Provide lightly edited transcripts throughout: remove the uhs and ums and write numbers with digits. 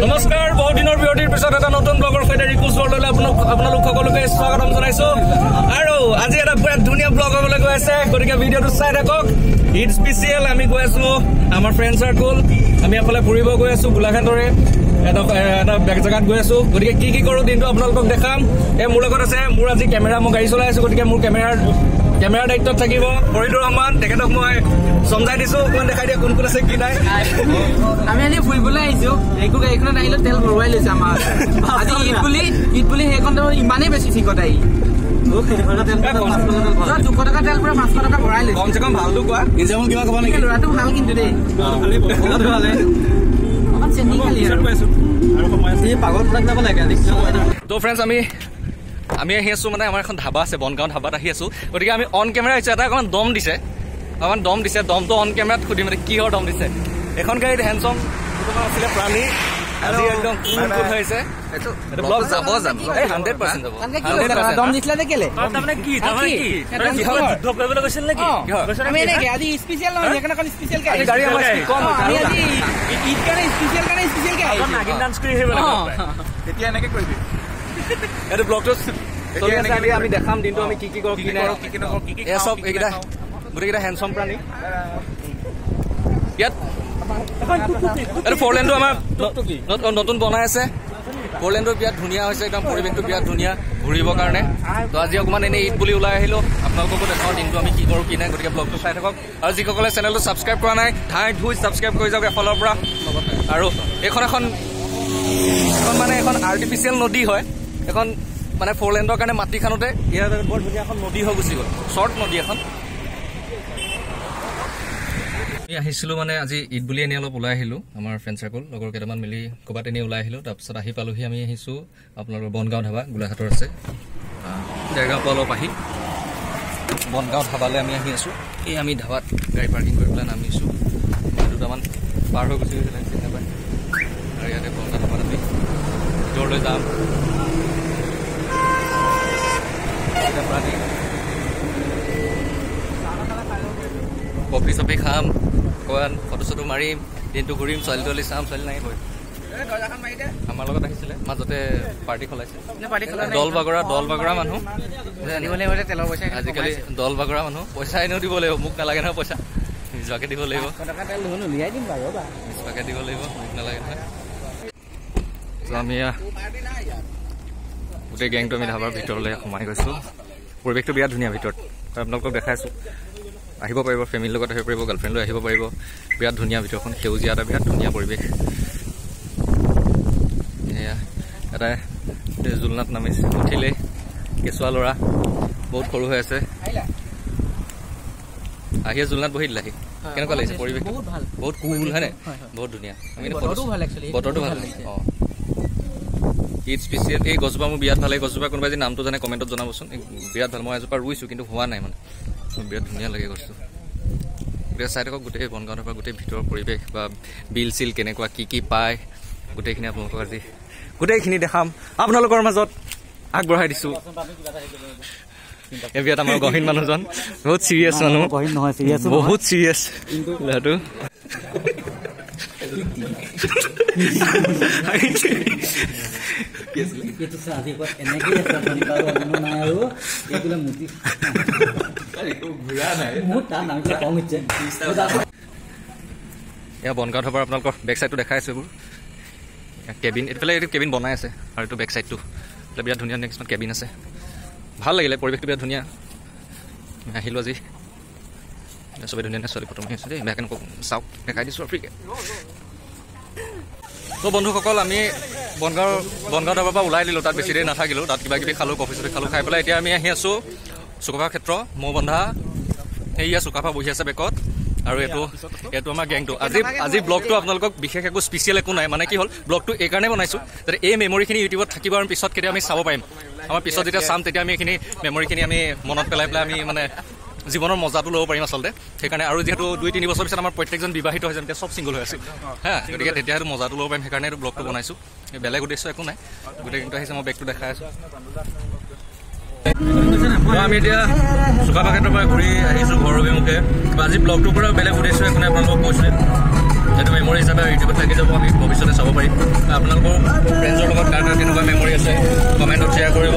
নমস্কাৰ, বহুত দিনৰ বিৰতিৰ পিছত এটা নতুন ব্লগৰ সৈতে ৰিকুজ ৱৰ্ল্ডলৈ আপোনালোক সকলোকে স্বাগতম জনাইছো। আৰু আজি এটা বিৰাট ধুনীয়া ব্লগ হ'বলৈ গৈ আছে, গতিকে ভিডিঅ'টো চাই থাকক। ঈদ স্পেচিয়েল আমি গৈ আছো, আমাৰ ফ্ৰেণ্ড চাৰ্কল, আমি এফালে ফুৰিব গৈ আছো, গোলাঘাটৰে এটা বেলেগ জেগাত গৈ আছো। গতিকে কি কি কৰোঁ দিনটো আপোনালোকক দেখাম। এই মোৰ লগত আছে, মোৰ আজি কেমেৰা, মই গাড়ী চলাই আছো, গতিকে মোৰ কেমেৰাৰ দায়িত্বত থাকিব ফৰিদুৰ ৰহমান। তেখেতক মই চমজাই দিছো, অকণমান দেখাই দিয়া কোন কোন আছে কি নাই। আমি আজি ফুৰিবলৈ আহিছো, একো গাড়ীখনত আহিলো তেল ভৰুৱাই লৈছে আমাৰ। আজি ঈদ বুলি সেইখন ইমানেই বেছি চিকত আহি 200 টকা তেল পুৰা 500 টকা ভৰাই লৈছে। কমচে কম ভালটো কোৱা, ল'ৰাটো ভাল কিন্তু দেই, অকণ চেনি খালি। তো ফ্ৰেণ্ডছ, আমি আহি আছো, মানে আমাৰ এখন ধাবা আছে, বনগাঁও ধাবাত আহি আছো। গতিকে আমি অন কেমেৰা আহিছো। এটা অকণমান দম দিছে, দমটো অন কেমেৰাত সুধিম মানে কিহৰ দম দিছে। এখন গাড়ীত হেণ্ডচম দুটামান আছিলে প্ৰাণী, আজি একদম কুল কুল হৈছে। ব্লগ যাব জানো? এই 100% যাব। দম দিছিলে যে কেলে? আমি এনেকে আজি স্পেচিয়েল নহয়, সেইকাৰণে অকণ স্পেচিয়েলকে আহিছো। গাড়ী আমাৰ স্পীড কম হৈছে। আমি আজি ঈদ কাৰণে স্পেচিয়েল কাৰণে স্পেচিয়েলকে আহিছো। তেতিয়া এনেকে কৰিবি। এইটো ব্লগটো চলি আছে, আমি দেখাম দিনটো আমি কি কি কৰোঁ কি নাই। এয়া চব এইকেইটা গোটেইকেইটা হেণ্ডচম প্ৰাণী। ইয়াত এইটো ফ'ৰলেণ্ডটো আমাৰ নতুন বনাই আছে। ফ'ৰলেণ্ডটো বিৰাট ধুনীয়া হৈছে, একদম পৰিৱেশটো বিৰাট ধুনীয়া ঘূৰিবৰ কাৰণে। তো আজি অকণমান এনেই ঈদ বুলি ওলাই আহিলোঁ, আপোনালোককো দেখাওঁ দিনটো আমি কি কৰোঁ কি নাই। গতিকে ব্লগটো চাই থাকক। আৰু যিসকলে চেনেলটো ছাবস্ক্ৰাইব কৰা নাই, ধাই ধুই ছাবস্ক্ৰাইব কৰি যাওক এফালৰ পৰা। আৰু এইখন এখন মানে এখন আৰ্টিফিচিয়েল নদী হয়, এখন মানে ফ'ৰলেণ্ডৰ কাৰণে মাটি খানোতে ইয়াত বৰ ধুনীয়া এখন নদী হৈ গুচি গ'ল, শ্বৰ্ট নদী এখন। আমি আহিছিলোঁ মানে আজি ঈদ বুলি এনেই অলপ ওলাই আহিলোঁ, আমাৰ ফ্ৰেণ্ড চাৰ্কল লগৰ কেইটামান মিলি ক'ৰবাত এনেই ওলাই আহিলোঁ। তাৰপিছত আহি পালোহি, আমি আহিছোঁ আপোনালোকৰ বনগাঁও ধাবা, গোলাঘাটৰ আছে দেৰগাঁৱৰ পৰা অলপ আহি বনগাঁও ধাবালৈ আমি আহি আছোঁ। এই আমি ধাবাত গাড়ী পাৰ্কিং কৰি পেলাই নামিছোঁ, দুটামান পাৰ হৈ গুচি গৈছিলে চিনি নাপায়। আৰু ইয়াতে বনগাঁও ধাবাত আমি ভিতৰলৈ যাম। কফি চফি খাম, অকণমান ফটো চটো মাৰিম, দিনটো ঘূৰিম, ছোৱালী তোৱালী চাম। ছোৱালী নাই গৈ আমাৰ লগত আহিছিলে, মাজতে পাৰ্টি খলাইছে। দল বাগৰা মানুহ আজিকালি, দল বাগৰা মানুহ পইচা এনেও দিব লাগিব, মোক নালাগে নহয় পইচা, নিজকে দিব লাগিব, নিজকে দিব লাগিব, মোক নালাগে নহয়। আমি গোটেই গেংটো আমি ধাবাৰ ভিতৰলৈ সোমাই গৈছোঁ। পৰিৱেশটো বিৰাট ধুনীয়া ভিতৰত, আপোনালোকক দেখাইছোঁ। আহিব পাৰিব, ফেমিলিৰ লগত আহিব পাৰিব, গাৰ্লফ্ৰেণ্ড লৈ আহিব পাৰিব। বিৰাট ধুনীয়া ভিতৰখন, সেউজীয়া এটা বিৰাট ধুনীয়া পৰিৱেশ। এয়া এটা জোলনাত নামিছে, উঠিলেই কেঁচুৱা ল'ৰা, বহুত সৰু হৈ আছে, আহিয়ে জোলনাত বহি দিলাহি। কেনেকুৱা লাগিছে পৰিৱেশ? বহুত কুল হয় নে? বহুত ধুনীয়া। আমি বতৰটো ভাল, অঁ। ঈদ স্পেচিয়েল। এই গছজোপা মোৰ বিৰাট ভাল লাগে। গছজোপা কোনোবাই যদি নামটো জানে কমেণ্টত জনাবচোন, বিৰাট ভাল। মই এজোপা ৰুইছোঁ কিন্তু হোৱা নাই, মানে বিৰাট ধুনীয়া লাগে গছটো। গতিকে চাই থাকক গোটেই বনগাঁৱৰ পৰা গোটেই ভিতৰৰ পৰিৱেশ বা বিল চিল কেনেকুৱা, কি কি পায়, গোটেইখিনি আপোনালোকক আজি গোটেইখিনি দেখাম, আপোনালোকৰ মাজত আগবঢ়াই দিছোঁ। এই বিৰাট আমাৰ গহীন মানুহজন, বহুত চিৰিয়াছ মানুহ, বহুত চিৰিয়াছ ল'ৰাটো। এয়া বনগাঁও ধাবাৰ আপোনালোকৰ বেক চাইডটো দেখাই আছোঁ। এইবোৰ কেবিন, এইফালে এইটো কেবিন বনাই আছে, আৰু এইটো বেক চাইডটো বিৰাট ধুনীয়া ধুনীয়া কিছুমান কেবিন আছে। ভাল লাগিলে, পৰিৱেশটো বিৰাট ধুনীয়া। আহিলোঁ আজি, চবেই ধুনীয়া ধুনীয়া ছোৱালী ফটো মাৰি আছোঁ দেই, বেয়াকৈ নকওঁ, চাওক দেখাই দিছোঁ আৰু ফ্ৰীকৈ। তো বন্ধুসকল, আমি বনগাঁও ধাবাৰ পৰা ওলাই দিলোঁ, তাত বেছি দেৰি নাথাকিলোঁ। তাত কিবা কিবি খালোঁ, কফি চফি খালোঁ, খাই পেলাই এতিয়া আমি আহি আছোঁ চুকাফা ক্ষেত্ৰ, মৌবন্ধা। সেয়া চুকাফা বহি আছে বেকত। আৰু এইটো আমাৰ গেংটো। আজি ব্লগটো আপোনালোকক বিশেষ একো স্পেচিয়েল একো নাই, মানে কি হ'ল ব্লগটো এইকাৰণে বনাইছোঁ যাতে এই মেমৰিখিনি ইউটিউবত থাকিব আৰু পিছত কেতিয়া আমি চাব পাৰিম। আমাৰ পিছত যেতিয়া চাম তেতিয়া আমি এইখিনি মেমৰিখিনি আমি মনত পেলাই পেলাই আমি মানে জীৱনৰ মজাটো ল'ব পাৰিম আচলতে। সেইকাৰণে, আৰু যিহেতু 2-3 বছৰ পিছত আমাৰ প্ৰত্যেকজন বিবাহিত হৈ যাম, তেতিয়া চব ছিংগল হৈ আছোঁ, হা, গতিকে তেতিয়া সেইটো মজাটো ল'ব পাৰিম। সেইকাৰণে এইটো ব্লগটো বনাইছোঁ, বেলেগ উদ্দেশ্য একো নাই। গোটেই গেংটো আহিছে, মই বেগটো দেখাই আছোঁ। আমি এতিয়া চুকাফা ক্ষেত্ৰৰ পৰা ঘূৰি আহিছোঁ ঘৰ অভিমুখে। আজি ব্লগটোৰ পৰা বেলেগ উদ্দেশ্য একো নাই, আপোনালোকক কৈছোঁৱে। এইটো মেমৰি হিচাপে ইউটিউবত থাকি যাব, আমি ভৱিষ্যতে চাব পাৰিম। আপোনালোকৰ ফ্ৰেণ্ডছৰ লগত কাৰ কাৰ কেনেকুৱা মেমৰি আছে কমেণ্টত শ্বেয়াৰ কৰিব,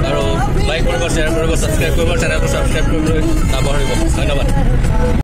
আৰু লাইক কৰিব, শ্বেয়াৰ কৰিব, ছাবস্ক্ৰাইব কৰিব, চেনেলটো ছাবস্ক্ৰাইব কৰিবলৈ নাপাহৰিব। ধন্যবাদ।